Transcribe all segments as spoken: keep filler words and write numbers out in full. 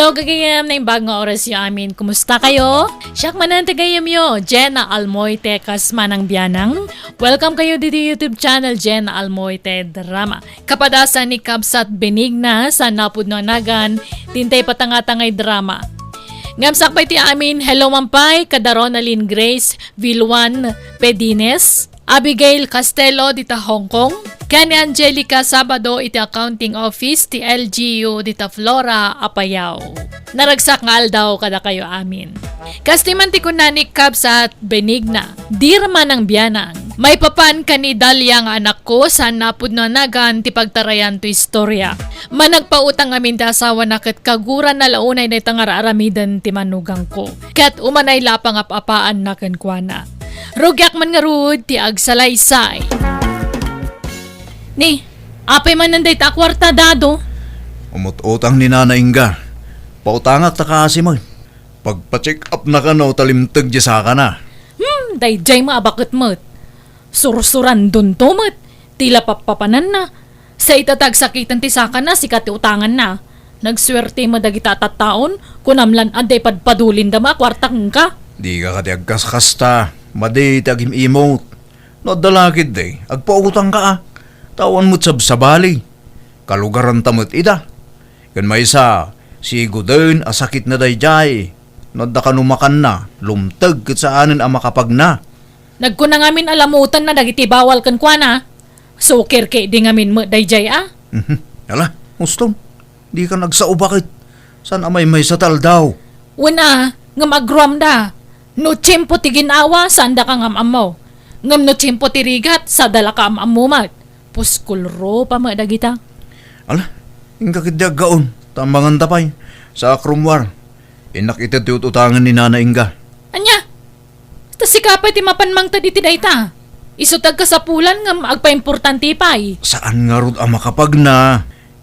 Hello, gagayam, naimbag nga oras yo amin. Kumusta kayo? Siak manen ti gayamyo, Jenna Almoite, kas Manang Bianang. Welcome kayo didi YouTube channel, Jenna Almoite Drama. Kapadasan ni Kabsat Benigna, sa napudno a nagan, tintay patanga-tangay drama. Ngem sakbay ti amin, hello man pay, kada Ronaldin Grace Vilwan Pedines. Abigail Castelo dita Hong Kong, ken ni Angelica Sabado iti accounting office ti L G U dita Flora, Apayao. Naragsak nga aldaw kadakayo amin. Kastoy man ti kunna ni Kabsat Benigna, Dear Manang Bianang, maipapan ken ni Dalia nga anakko, saan napudno a nagan ti pagtarayan to istorya. Managpautang amin ti asawana ket kaguranna la unay dayta nga ar-aramiden ti manugangko. Ket umanay la a pangap-apaanna kenkuana. Rugiak man ngarud ti agsalaysay. Ni, apay manen dayta a kuarta, Dado? Umut-utang ni Nana Inga. Pautangak ta kaasi met. Pagpa-check up na kano ta limteg diay sakana. Hmm, daydiay met a baket met. Sursurandonto met ti lapappapananna. Sa ita ta agsakiten ti sakana, sika ti utanganna. Nagsuerte met dagita a tattaon, kunam lan adda ipadpadulinda met a kuarta kenka. Dika kadi agkaskasta, madi ti agim-imot. No adda la ketdi, agpautangka a. Ta awan met sabsabali. Kalugaranta met ida. Ken maysa, siguden a sakitna daydiay. No adda kano makanna, lumteg ket saanen a makapagna. Nagkuna ngamin a lamutenna dagiti bawal kenkuana. Sukir ketdi ngamin met daydiay a. Mhm. Ala, ustom. Dika nagsao baket. Saan a maymaysa ti aldaw? Wen a, ngem agruamda. No tiempo ti gin-awa, saandaka nga am-ammo. Ngem no tiempo ti rigat, sada la kaam-ammo met. Puskulro pa met dagita. Ala, inka ketdi aggaon. Ta ammanganta pay. Saak rummuar. Innak ited ti ut-utangen ni Nana Inga. Ania? Ta sika pay ti mapan mangted iti dayta. Isu ti agkasapulan ngem agpaimportante pay. Saan ngarud a makapagna.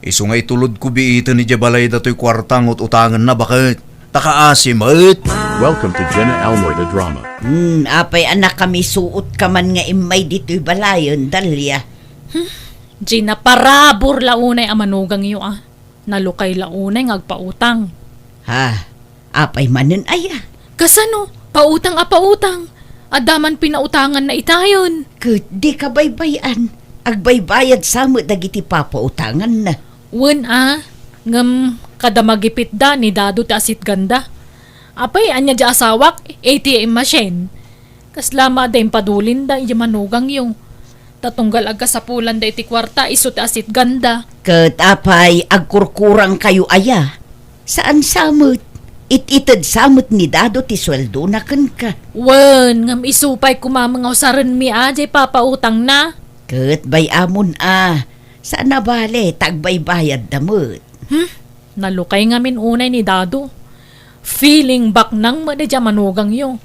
Isu nga itulodko biiten idiay balay datoy kuarta nga ut-utangenna, baket. Ta kaasi met. Welcome to Jenna Almoy the Drama. Hmm, apay a nakamisuotka man nga immay ditoy balayen, Dalia? Hmm, Gina, parabur la unay a manugangyo a. Nalukay la unay nga agpautang. Ha? Apay manen aya? Kasano? Pautang a pautang. Adda man pinautanganna itayon. Ket dika baybay-an. Agbaybayad sa met dagiti papautanganna. Wen a, ngem kada magipitda ni Dado ti asitganda. Apay, ania diay asawak? A T M machine. Kasla met adda impadulinda idiay manugangyo. Ta tunggal agkasapulanda iti kuarta, isu ti asitganda. Ket apay, agkurkurangkayo aya? Saan sa met? It-ited sa met ni Dado ti sueldona kenka. Wen, ngem isu pay koma nga usarenmi a diay papautangna. Ket bay-amon a, saan a bale, ta agbaybayadda met. Hmm? Nalukay ngamin unay ni Dado. Feeling baknang met diay manugangyo.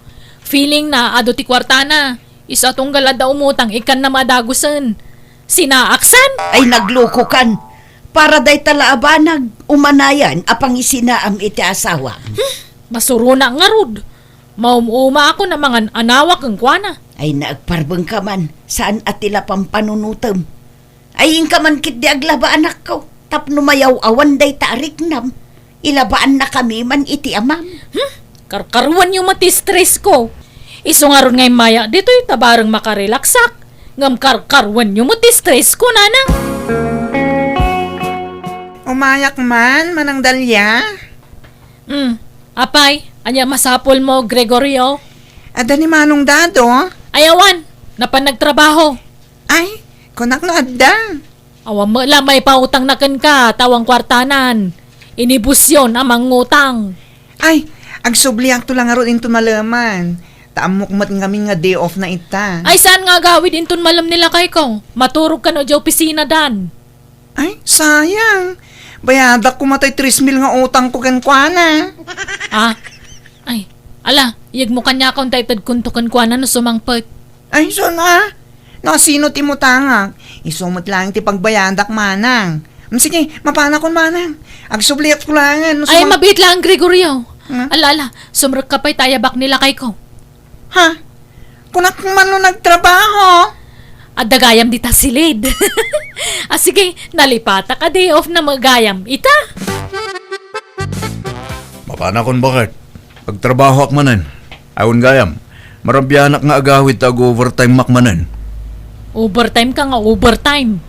Feelingna adu ti kuartana. Isu a tunggal adda umutang, ikkanna met a dagusen. Sinaaksan? Ay, naglukokan. Para dayta la a banag, umanayan a pangisinaam iti asawa. Hmm, masuronak ngarud. Maum-umaakon a mangan-anawa kenkuana. Ay, naagparbengka man. Saan a ti la pampanunotem. Ay, inka man ketdi aglaba, anakko, tapno mayaw-awan dayta a riknam. Ilabaannakami man iti amam. Hmm? Karkaruanyo met ti stressko. Isu ngarud nga immayak ditoy ta bareng makarelaksak. Ngem karkaruanyo met ti stressko, nanang. Umayak man, Manang Dalia. Hmm. Apay, ania masapulmo, Gregorio? Adda ni Manong Dado? Ay, awan. Napan nagtrabaho. Ay, kunak no adda. Awan met la maipautangna kenka, ta awan kuartanan. Inibusyon a mangngutang. Ay, agsubliakto la ngarud inton maleman. Ta ammok met ngamin nga day off na ita. Ay, saan nga agawid inton malem ni lakayko? Maturog kano idiay opisina, Dan. Ay, sayang. Bayadak koma tay tres mil nga utangko kenkuana. Ah? Ay, ala, iyegmo kaniakon ta itedkonto kenkuana no sumangpet. Ay, saan a? No, sino ti imutangak? Isu met laeng ti pagbayadak, manang. Mm, sige, mapanakon, manang. Agsubliakto laengen no sumang- Ay, mabiit laeng, Gregorio. Hmm? Ala, ala, sumrekka pay ta ayabak ni lakayko. Ha? Kunak man no nagtrabaho? Adda gayam dita silid. Ah, sige, nalipatak a day off na met gayam. Ita? Panakon, baket. Agtrabahoak manen. Awan gayam. Marabianak nga agawid ta ag-overtime-ak manen. Overtime ka nga overtime.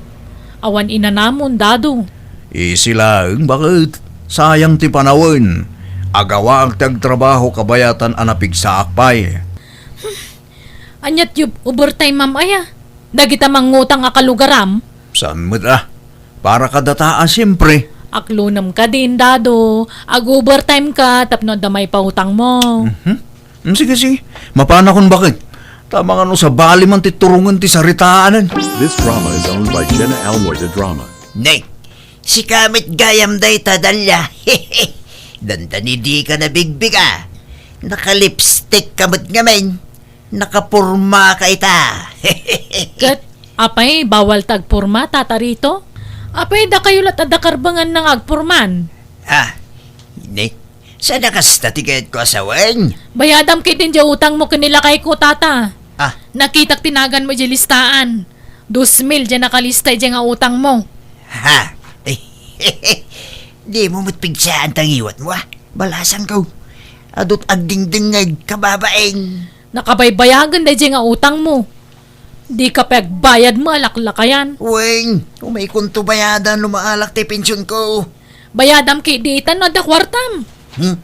Awan inanamon, Dado. Isi laeng, baket. Sayang ti panawen. Agawaak ti agtrabaho kabayatan a napigsaak pay. Ania ti overtime-am aya? Dagita mangngutang a kalugaram? Saan met a? Para kadata a, siempre. Aklonem kadin, Dado. Ag-overtime ka tapno adda maipautangmo. Mhm. Mm, sige, sige. Mapanakon, baket. Tama nga no sabali man ti turongen ti saritaanen. This drama is owned by Jenna Almoy, the drama. Nick, sika met gayam dayta, Dalia. Dandani dika nabigbiga. Naka-lipstick ka met ngamin. Nakaporma ka ita. Ket, apay, bawal ta agporma, Tata Rito? Apay, dakayo lat adda karbengan nga agporman? Ah, ni, saan a kasta ti kayatko a sawen? Bayadam ketdi diay utangmo ken ni lakayko, Tata. Ah. Nakitak ti naganmo idiay listaan. Dos mil diay nakalista idiay nga utangmo. Ha? Dimo met pigsaan ta ngiwatmo, ah. Balasangko. Adut agdingdingngeg, kababain. Nakabaybayagen daydiay nga utangmo. Dika pay agbayad mo a laklakayan. Wen, umaykonto bayadan no maalak ti pensionko. Bayadam ketdi ita no adda kuartam. Hmm?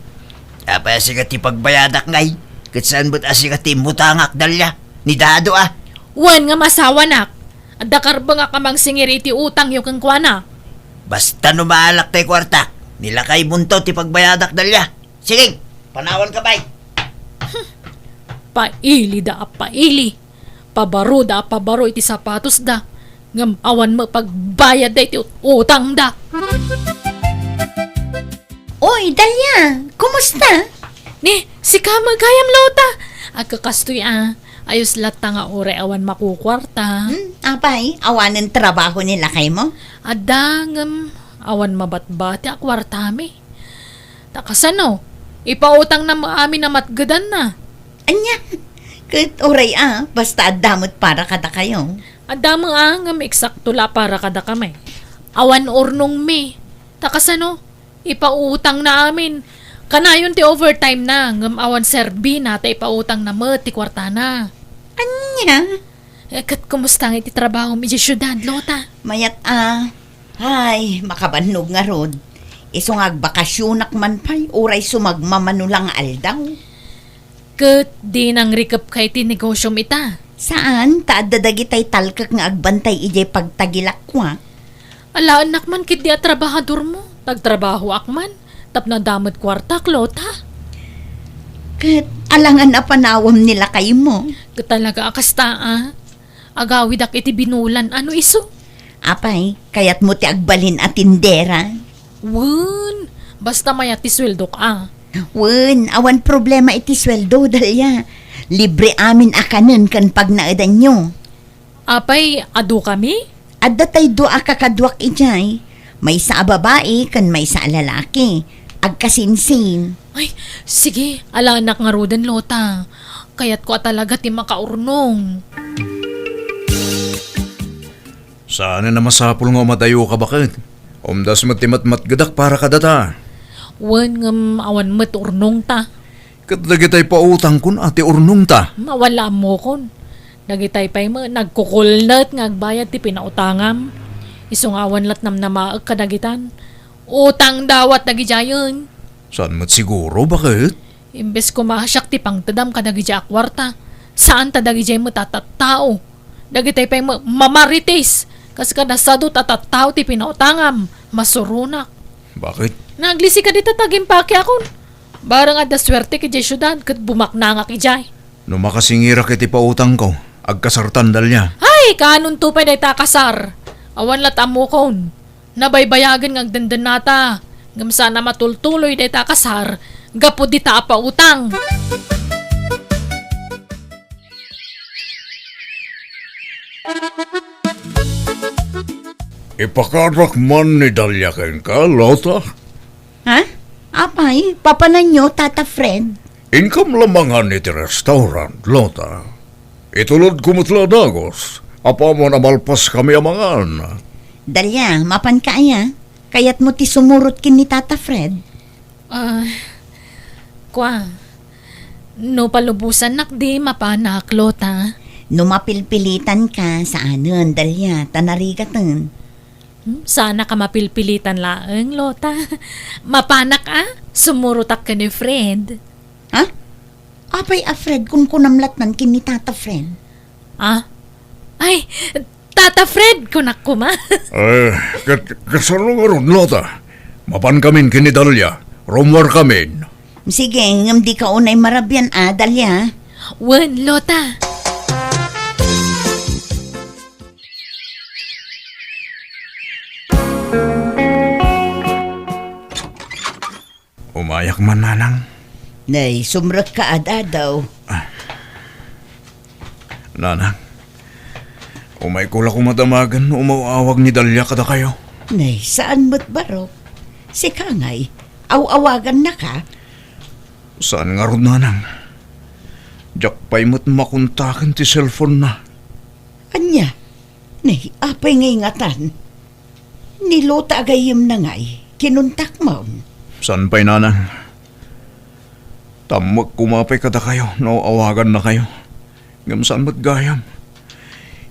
Apay a sika ti pagbayadak ngay? Ket saan met a sika ti immutangak, Dalia? Ni Dado a? Wen nga masawanak. Adda karbengak a mangsingir iti utangyo kenkuana. Basta no maalak ti kuartak, ni lakaymonto ti pagbayadak, Dalia. Sige, panawanka pay. Paili da a paili. Pabaro da a pabaro iti sapatos da. Ngem awan met pagbayad da iti ut-, utang da. Oy, Dalia, kumusta? Ni, sika met gayam, Lota. Agkakastoy a, ayos latta nga uray awan makukuarta. Hmm, apay, awanen trabaho ni lakaymo? Adda, ngem awan mabatbati a kuartami. Ta kasano? Ipautangna met amin a matgedanna. Ania? Ket uray a, basta adda met para kadakayo. Adda met a, ngem eksakto la para kadakami. Awan urnongmi. Ta kasano? Ipautangna amin. Kanayon ti overtime na, ngem awan serbina ta ipautangna met ti kuartana. Ania? Eh, ket kumusta nga iti trabahom idiay siudad, Lota? Mayat a. Ay, makabannog ngarud. Isu nga agbakasionak man pay, uray sumagmamano la nga aldaw. Ket di nangrikepka iti negosyom ita? Saan, ta adda dagitay talkek nga agbantay idiay pagtagilakkuak. Alaennak man ketdi a trabahadormo, ta agtrabahoak man, tapno adda met kuartak, Lota. Ket alangan a panawem ni lakaymo. Ket talaga a kasta a. Agawidak iti binulan a no isu. Apay, kayatmo ti agbalin a tindera? Wen, basta mayat ti sueldok a. Wen, awan problema iti sueldo, Dalia. Libre amin a kanen ken pagnaedanyo. Apay, adu kami? Adda tay dua a kakaduak idiay. Maysa a babai ken maysa a lalaki. Agkasinsin. Ay, sige, alaennak ngaruden, Lota. Kayatko a talaga ti makaurnong. Saanen a masapul nga umadayoka, baket. Umdas met ti matmatgedak para kadata. Wen, ngem awan met urnongta. Ket dagitay pautangkon a ti urnongta. Awan la ammokon. Dagitay pay met nagkukulnet nga agbayad ti pinautangam. Isu nga awan lat namnamaek kadagitan. Utang dawat dagidiayen. Saan met siguro, baket? Imbes koma a siak ti pangtedam kadagiti a kuarta, saan ta dagidiay met a tattao. Dagitay pay ma-, mamarites, kas kada sadut a tattao ti pinautangam, masuronak. Baket? Naglisi ka dita ta agimpakiakon. Barang adda suertek idiay siudad ket bumaknangak idiay. No makasingirak iti pautangko, agkasartan, Dalia. Ay, kaanonto pay dayta a kasar? Awan lat ammokon. Nabaybayagen nga agdendennata, ngem saan a matultuloy dayta a kasar gapu dita a pautang. Ipakarak man ni Dalia kenka, Lota? Ha? Apay, papananyo, Tata Fred? Inkam la mangan iti restaurant, Lota. Itulodko met la a dagus. Apaman a malpaskami a mangan. Dalia, mapanka aya? Kayatmo ti sumurot ken ni Tata Fred? Ah, Kua, no palubosannak di mapanak, Lota? No mapilpilitanka, saanen, Dalia, ta narigaten. Hmm, saanka mapilpilitan laeng, Lota. Mapanak a, sumurotak ken ni Fred. Ha? Apay a Fred, kunkunam lattan ken ni Tata Fred? Ah? Ay, Tata Fred, kunak koma. Eh, kat-, kasano ngarud, Lota? Mapankamin ken ni Dalia. Rummuarkamin. Sige, ngem dika unay marabian a, Dalia. Wen, Lota. Umayak man, Nanang. Nay, sumrekka a, Dado. Ah. Nanang, umayko la koma damagen no umaw-awag ni Dalia kadakayo. Nay, saan met, Barok? Sika ngay, aw-awagannaka? Saan ngarud, Nanang. Diak pay met makontaken ti cellphone-na. Ania? Nay, apay ngay ngatan? Ni Lota a gayyemna ngay, kinontakmon? Saan pay, Nanang. Tammek koma pay kadakayo no awagannakayo. Ngem saan met gayam.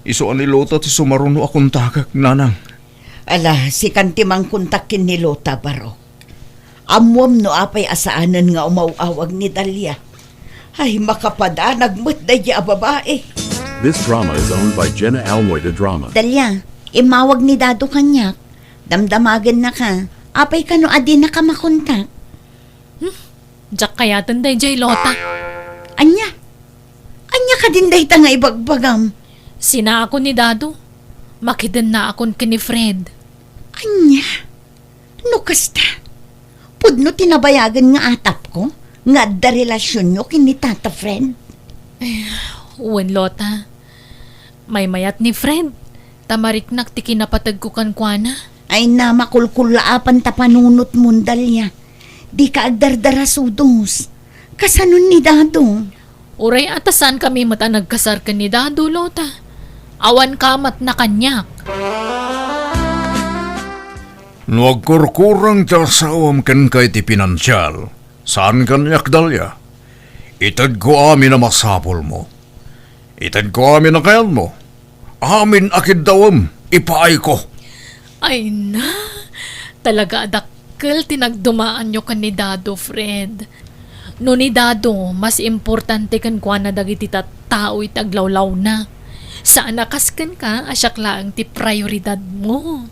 Isu a ni Lota ti sumaruno a kontakek, Nanang. Ala, sikan ti mangkontak ken ni Lota, Barok. Ammoam no apay a saanen nga umaw-awag ni Dalia. Ay, makapadanag met daydi a babai. This drama is owned by Jenna Almoy de Drama. Dalia, immawag ni Dado kaniak. Damdamagennaka. Apay kano a dinaka makontak? Hmm? Diak kayaten daydiay, Lota. Ania? Ania kadin dayta nga ibagbagam? Sinaakon ni Dado. Makidennaakon ken ni Fred. Ania? No kasta, pudno ti nabayagen nga atapko nga adda relasionyo ken ni Tata Fred? Eh, wen, Lota. Maymayat ni Fred, ta mariknak ti kinapategko kenkuana. Ay na, makulkullaapan ta panunotmon, Dalia. Dika agdardarasudos. Kasanon ni Dado? Uray a ta saankami met a nagkasar ken ni Dado, Lota. Awan kamatna kaniak. No agkurkurang ti asawam kenka iti pinansial, saan kaniak, Dalia. Itedko amin a masapulmo. Itedko amin a kayatmo. Amin a kiddawem, ipaayko. Ay na, talaga a dakkel ti nagdumaanyo ken ni Dado, Fred. No ni Dado, mas importante kenkuana dagiti tattao iti aglawlawna. Saan a kas kenka a siak laeng ti prioridadmo.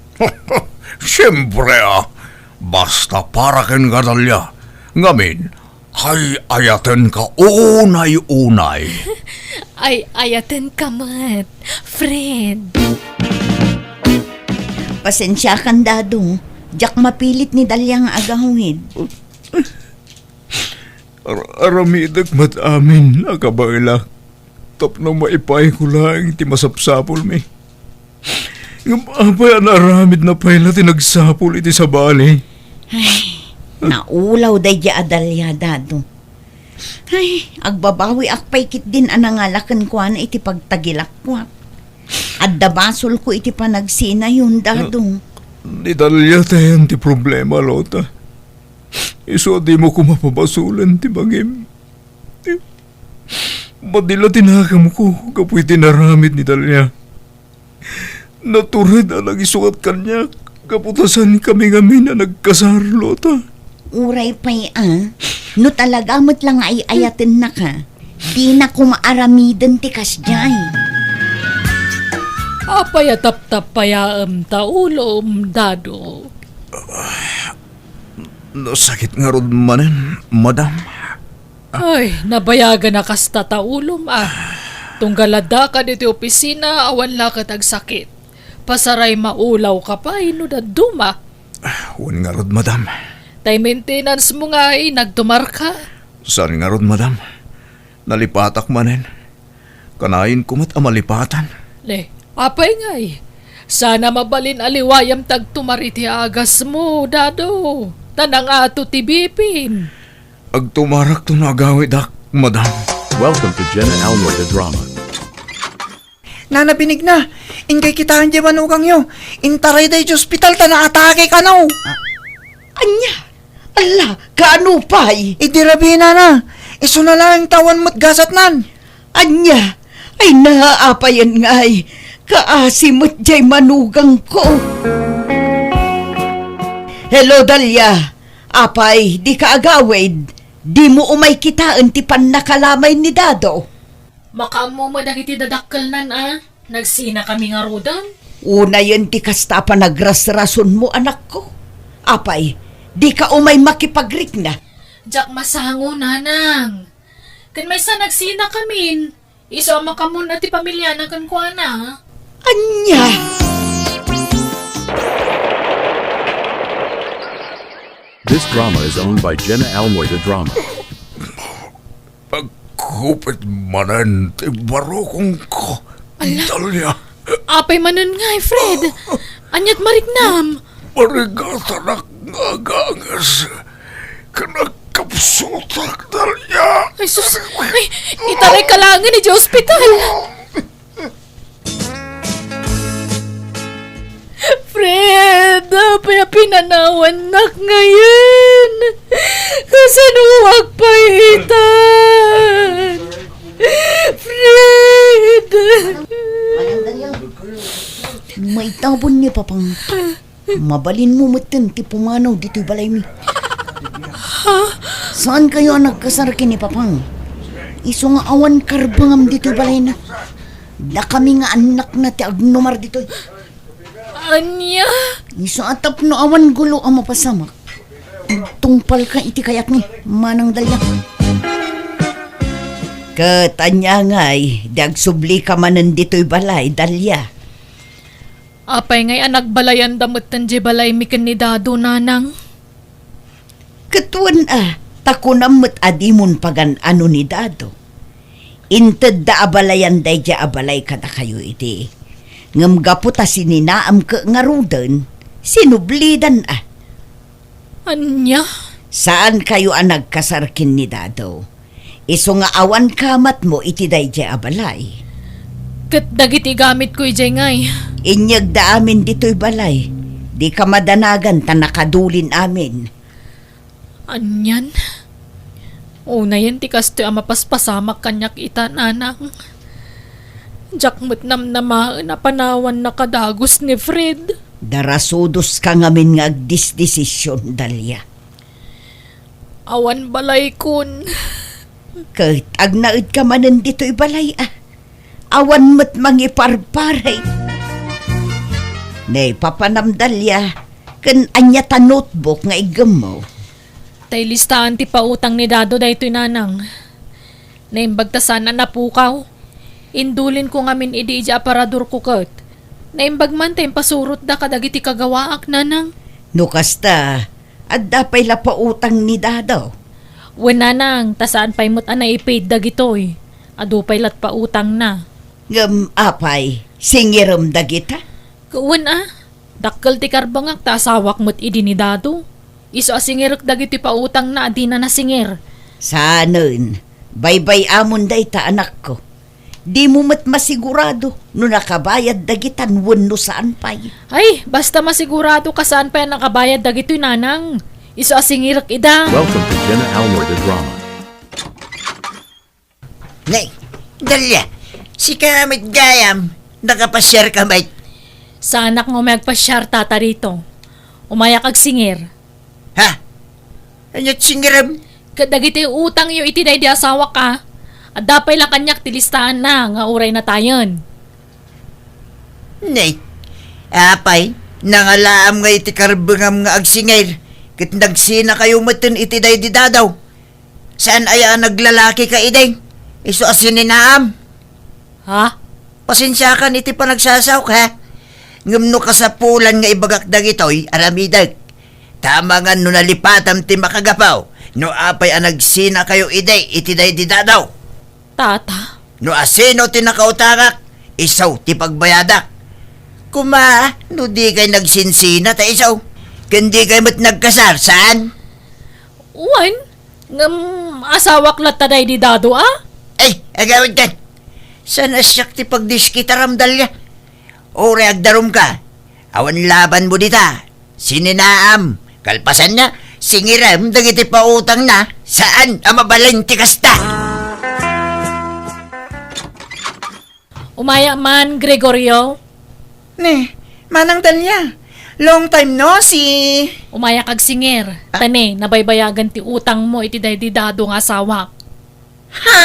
Siempre a, basta para kenka, Dalia. Ngamin, ay-ayatenka unay-unay. Ay-ayatenka met, Fred. Pasensiakan, Dado. Diak mapilit ni Dalia nga agawid. Ar-, aramidek met amin a kabaelak tapno maipaayko laeng ti masapsapulmi. Ngem apay a naaramidna pay la ti nagsapul iti sabali? Ay, naulaw daydi a Dalia, Dado. Ay, agbabawiak pay ketdin a nangala kenkuana iti pagtagilakkuak. Adda basolko iti panagsinayon, Dado. Ni Dalia tayen ti problema, Lota. Isu a dimo koma pabasolen ti bangim. Madi la ti nakamko gapu iti naramid ni Dalia. Natured a nagisukat kaniak gapu ta saankami ngamin a nagkasar, Lota. Uray pay a, no talaga met la nga ay-ayatennaka, dina koma aramiden ti kasdiay. Apay a taptapayaem ta ulom, Dado? Nasakit ngarud manen, madam. Ay, nabayagan a kasta ta ulom, a. Tunggal addaka ditoy opisina, awan la ket agsakit. Pasaray maulawka pay no dadduma. Wen ngarud, madam. Tay maintenance mo nga ay nagtumarka. Saan ngarud, madam. Nalipatak manen. Kanayon ko met a malipatan. Ne, apay ngay? Saan a mabalin a liwayam ti agtumar iti agasmo, Dado. Ta nangato ti bipim. Agtumarakto no agawidak, madam. Welcome to Jenna Almoy the Drama. Nana Benigna, inkay kitaen diay manugangyo. Intarayda iti ospital ta naatake kano. Ah, ania? Ala, kaano pay? Idi rabii, nana, isuna laeng ta awan met gasatnan. Ania? Ay, naapayan ngay, kaasi met jay manugangko. Hello, Dalia. Apay, dika agawid? Dimo umay kitaen ti pannakalamay ni Dado? Makaammo met dagiti dadakkelnan a. Nagsinakami ngaruden. Unayen ti kasta a panagrasrasonmo, anakko. Apay, dika umay makipagrikna? Diak masango, nanang. Ken maysa nagsinakamin, isu a makamun-a ti pamiliana kenkuana. Ania? This drama is owned by Jenna Almoy, the drama. Agkupit manen ti barukongko, Ala. Dalia. Apay manen ngay, Fred? Aniat mariknam? Marigatanak nga aganges. Ken agkapsutak, Dalia. Ay, sus. Ay, itaray ka laengen idiay ospital. Fred, apay a pinanawannak ngayen? Kasanoak pay itan? Fred! Maitabon ni Papang. Mabalinmo metten ti pumanaw ditoy balaymi. Ha? Saankayo a nagkasar ken ni Papang? Isu nga awan karbengam ditoy balayna. Dakami nga annakna ti agnumar ditoy. Ania? Isu a tapno awan gulo a mapasamak, agtungpalka iti kayatmi, Manang Dalia. Ket ania ngay, di agsublika manen ditoy balay, Dalia? Apay ngay a nagbalayanda metten diay balaymi ken ni Dado, nanang? Ket wen a, ta kunam met a dimon pagan-ano ni Dado. Intedda a balayan daydiay a balay kadakayo idi. Ngem gapu ta sininaam ket ngaruden, sinublidan a. Ania? Saankayo a nagkasar ken ni Dado. Isu nga awan kamatmo iti daydiay a balay. Ket dagiti gamitko idiay ngay? Inyegda amin ditoy balay. Dika madanagan ta nakadulin amin. Anian? Unayen ti kastoy a mapaspasamak kaniak ita, nanang. Diak met namnamaen a panawanna kadagus ni Fred. Darasudoska ngamin nga agdisdesision, Dalia. Awan balaykon. Ket agnaedka manen ditoy balay a. Awan met mangiparparay. Naipapanam, Dalia, ken ania ta notebook nga iggemmo? Tay listaan ti pautang ni Dado daytoy, nanang. Naimbag ta saan a napukaw. Indulinko ngamin idi idiay aparadorko ket naimbag man ta impasurotda kadagiti kagawaak, nanang. No kasta, adda pay la pautang ni Dado? Wen, nanang, ta saan pay met a naipaid dagitoy. Adu pay la't pautangna. Ngem apay, singirem dagita? Wen a, dakkel ti karbengak ta asawak met idi ni Dado. Isu a singirek dagiti pautangna a dina nasingir. Saanen, baybay-amon dayta, anakko. Dimo met masigurado no nakabayad dagitan wenno saan pay. Ay, basta masigurado ka saan pay a nakabayad dagitoy, nanang. Isu a singirek ida. Welcome to Jenna Almor the Drama. Nay, Dalia, sika met gayam, nakapasiar ka met? Saanak nga umay agpasiar, Tata Rito. Umayak agsingir. Ha? Aniat singirem? Ket dagiti utangyo iti daydi asawak a, adda pay la kaniak ti listaanna nga uray natayen. Nay, apay, nangalaam nga iti karbengam nga agsingir, ket nagsinakayo metten iti daydi Dado. Saan aya a naglalakika idi? Isu a sininaam. Ha? Pasensiakan iti panagsasaok, ha? Ngem no kasapulan nga ibagak dagitoy, aramidek. Ta amangan no nalipatam ti makagapu, no apay a nagsinakayo idi iti daydi Dado. Tata? No asino ti nakautangak, isu ti pagbayadak. Koma, no dikay nagsinsina ta isu, ken dikay met nagkasar, saan? Wen, ngem asawak latta daydi Dado a? Ay, agawidkan. Saan a siak ti pagdiskitaram, Dalia? Uray agdarumka, awan labanmo dita. Sininaam, kalpasanna, Singirem dagiti pautangna, saan a mabalin ti kasta. Umaya man, Gregorio. Ne, Manang Dalia, long time no see. Umaya kag singir. Ah. Ta ne, nabaybayagan ti utangmo iti daydi Dado nga asawak. Ha?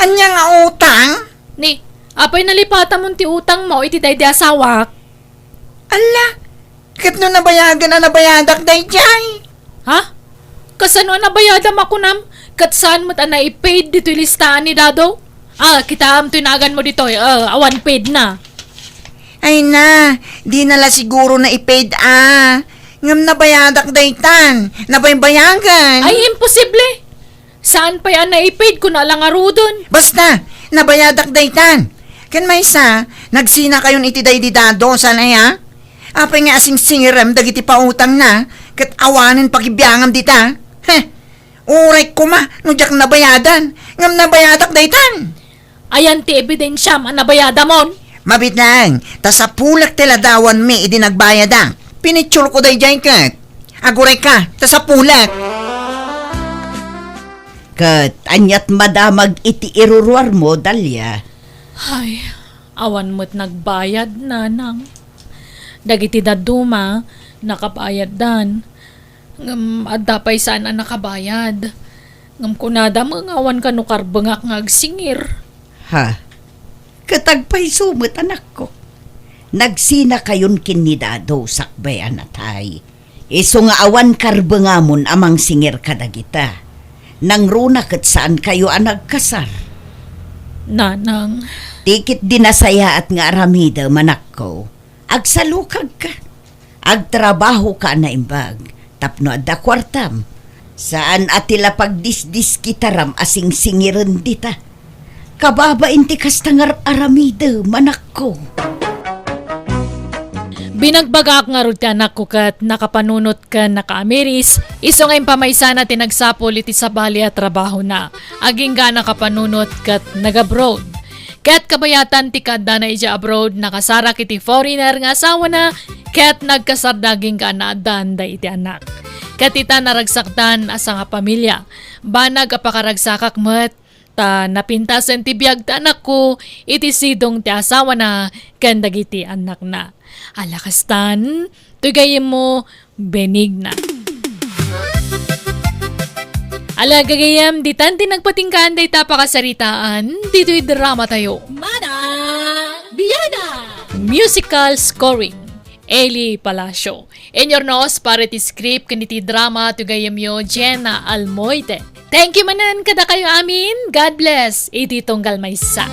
Ania nga utang? Ni, apay nalipatamon ti utangmo iti daydi asawak? Alla, ket no nabayagan a nabayadak daydiay? Ha? Kasano a nabayadam a kunam? Ket saan met a naipaid ditoy listaan ni Dado? Ah, kitaem toy naganmo ditoy, ah, awan paid na. Ay na, di na la siguro naipaid a. Ngem nabayadak daytan, nabaybayagan. Ay, imposible! Saan pay a naipaid kuna la ngaruden? Basta, nabayadak daytan. Ken maysa, nagsinakayon iti daydi Dado, saan aya? Apay nga asingsingirem dagiti pautangna, ket awanen pagibiangam dita? Heh! Uray koma no diak nabayadan, ngem nabayadak daytan. Ayan ti ebidensiam a nabayadamon? Mabiit laeng, ta sapulek ti ladawanmi idi nagbayada. Pinitsurko daydiay ket. Agurayka, ta sapulek. Ket aniat madamag iti iruruarmo, Dalia? Ay, awan met nagbayad, Nanang. Dagiti dadduma, nakabayaddan. Ngem adda pay saan a nakabayad. Ngem kunada met nga awan kano karbengak nga agsingir. Ha? Ket agpayso met, anakko. Nagsinakayon ken ni Dado sakbay a natay. Isu nga awan karbengamon a mangsingir kadagita. Nangruna ket saankayo a nagkasar. Nanang. Ti ketdi nasayaat nga aramidem, anakko. Agsalukagka. Agtrabahoka a naimbag tapno adda kuartam. Saan a ti la pagdisdiskitaram a singsingiren dita. Kababain ti kasta nga ar-aramidem, anakko. Binagbagaak ngarud ti anakko ket nakapanunot ken nakaamiris, isu nga impamaysana ti nagsapul iti sabali a trabahona. Agingga a nakapanunot ket nag-abroad. Ket kabayatan ti kaaddana idiay abroad, nakasarak iti foreigner nga asawana, ket nagkasarda agingga a naaddan daydi anak. Ket ita naragsakdan a sangapamilia. Banag a pakaragsakak met, ta napintasen ti biag ti anakko iti sidong ti asawana ken dagiti annakna. Ala kastan, toy gayyemmo, Benigna. Ala, gagayyem, ditan ti nagpatinggaan dayta pakasaritaan ditoy dramatayo. Manang Biada! Musical scoring, Eli Palacio. Inurnos para iti script ken iti drama, toy gayyemyo, Jenna Almoite. Thank you manen kadakayo amin. God bless. Iti tunggal maysa.